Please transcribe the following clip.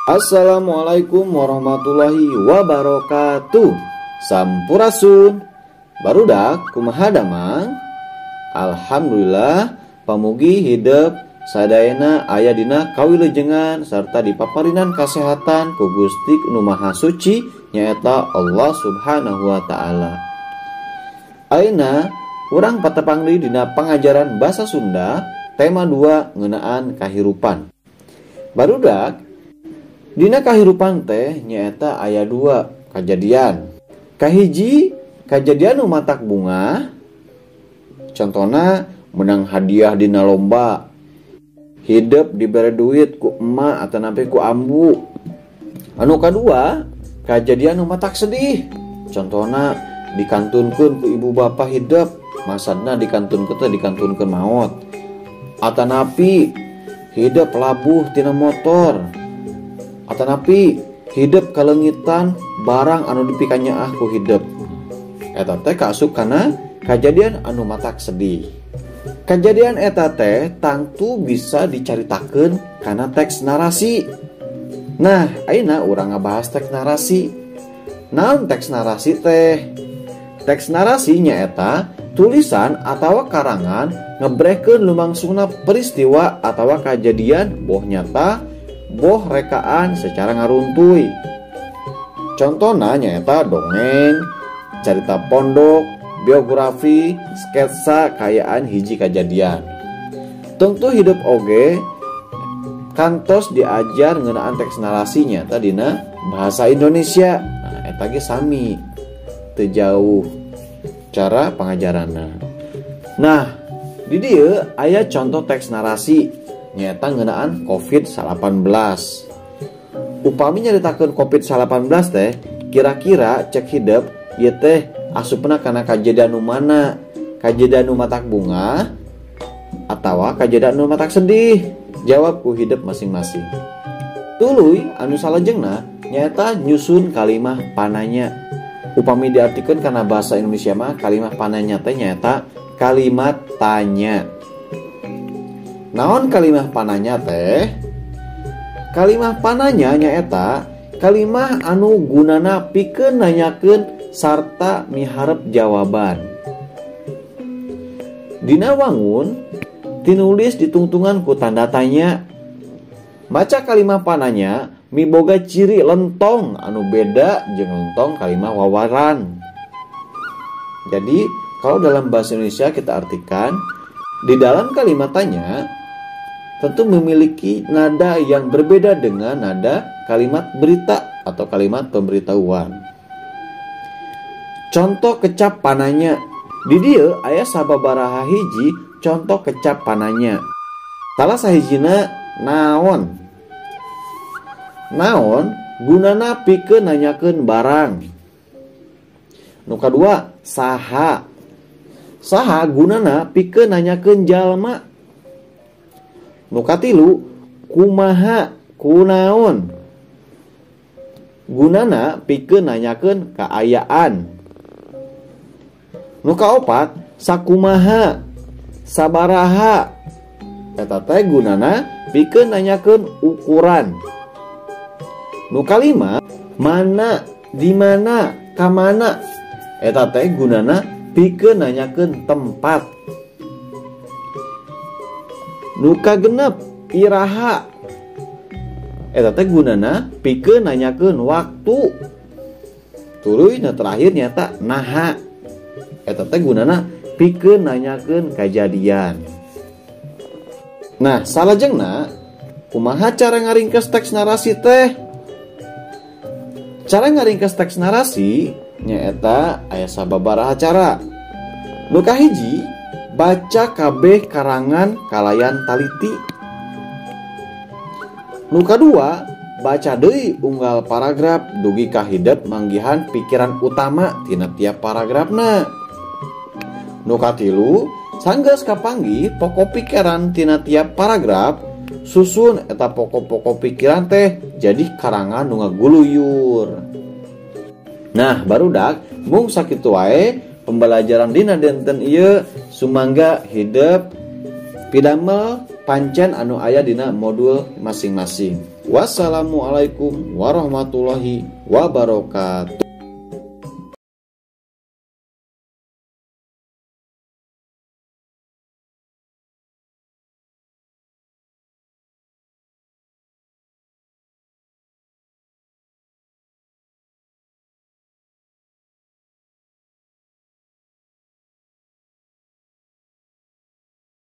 Assalamualaikum warahmatullahi wabarakatuh. Sampurasun. Barudak kumaha damang? Alhamdulillah, pamugi hidep sadayana aya dina kawilujengan serta dipaparinan kasehatan ku Gusti Nu Maha Suci nyaeta Allah Subhanahu wa taala. Ayeuna urang patepang deui dina pangajaran basa Sunda tema 2 ngeunaan kahirupan. Barudak, dina kahirupan teh nyaeta aya 2 kajadian. Kahiji, kajadian nu matak bunga. Contona menang hadiah dina lomba. Hidep dibere duit ku emak atanapi ku ambu. Anu kadua, kajadian nu matak sedih. Contona dikantunkeun ku ibu bapa hidep, masadna dikantunkeun teh dikantunkeun maot. Atanapi hidep labuh tina motor. Atanapi hidep kalengitan barang anu dipikanyaah ku hidep. Eta teh kaasup kana kajadian anu matak sedih. Kajadian eta teh tangtu bisa dicaritakeun kana teks narasi. Nah, ayeuna urang ngabahas teks narasi. Naon teks narasi teh? Teks narasi nyaeta tulisan atawa karangan ngebrehkeun lumangsungna peristiwa atawa kajadian boh nyata boh rekaan secara ngaruntuy. Contona nyaeta dongeng, carita pondok, biografi, sketsa kayaan hiji kajadian. Tentu hidup oge kantos diajar ngeunaan teks narasinya tadina bahasa Indonesia. Nah, eta ge sami teu jauh cara pangajaranna. Nah, di dieu aya contoh teks narasi nyaeta ngeunaan COVID-19. Upami nyaritakeun COVID-19 teh kira-kira cek hidep ieu teh asupna kana kajadian nu mana? Kajadian nu matak bunga atawa kajadian nu matak sedih? Jawab ku hidep masing-masing. Tuluy anu salajengna nyaeta nyusun kalimah pananya. Upami diartikeun kana bahasa Indonesia mah kalimah pananya teh nyaeta kalimat tanya. Naon kalimah pananya teh? Kalimah pananya nyaeta kalimah anu gunana pikeun nanyakeun sarta miharep jawaban. Dina wangun tinulis ditungtungan ku tanda tanya. Maca kalimah pananya miboga ciri lentong anu beda jeung lentong kalimah wawaran. Jadi kalau dalam bahasa Indonesia kita artikan di dalam kalimat tanya tentu memiliki nada yang berbeda dengan nada kalimat berita atau kalimat pemberitahuan. Contoh kecap pananya. Di dieu aya sababaraha hiji contoh kecap pananya. Salah sahijina naon. Naon gunana pikeun nanyakeun barang. Nu kadua saha. Saha gunana pikeun nanyakeun jalma. Nu katilu kumaha kunaon. Gunana pikeun nanyakeun kaayaan. Nu kaopat sakumaha sabaraha. Eta teh gunana pikeun nanyakeun ukuran. Nu kalima mana di mana ka mana. Eta teh gunana pikeun nanyakeun tempat. Nu kagenep iraha. Eta teh gunana pikeun nanyakeun waktu. Tuluy nu terakhir nyata naha. Eta teh gunana pikeun nanyakeun kajadian. Nah, salajengna kumaha cara ngaringkes teks narasi teh? Cara ngaringkes teks narasi nyaeta aya sababaraha cara. Nu kahiji, baca kabeh karangan kalayan taliti. Nu kadua, baca deui unggal paragraf dugi ka hidep manggihan pikiran utama tina tiap paragrafna. Nu katilu, sanggeus kapanggih pokok pikiran tina tiap paragraf, susun eta pokok-pokok pikiran teh jadi karangan nu ngaguluyur. Nah, barudak mung sakitu wae pembelajaran dina dinten ieu. Sumangga hidep pidamel pancen anu aya dina modul masing-masing. Wassalamualaikum warahmatullahi wabarakatuh.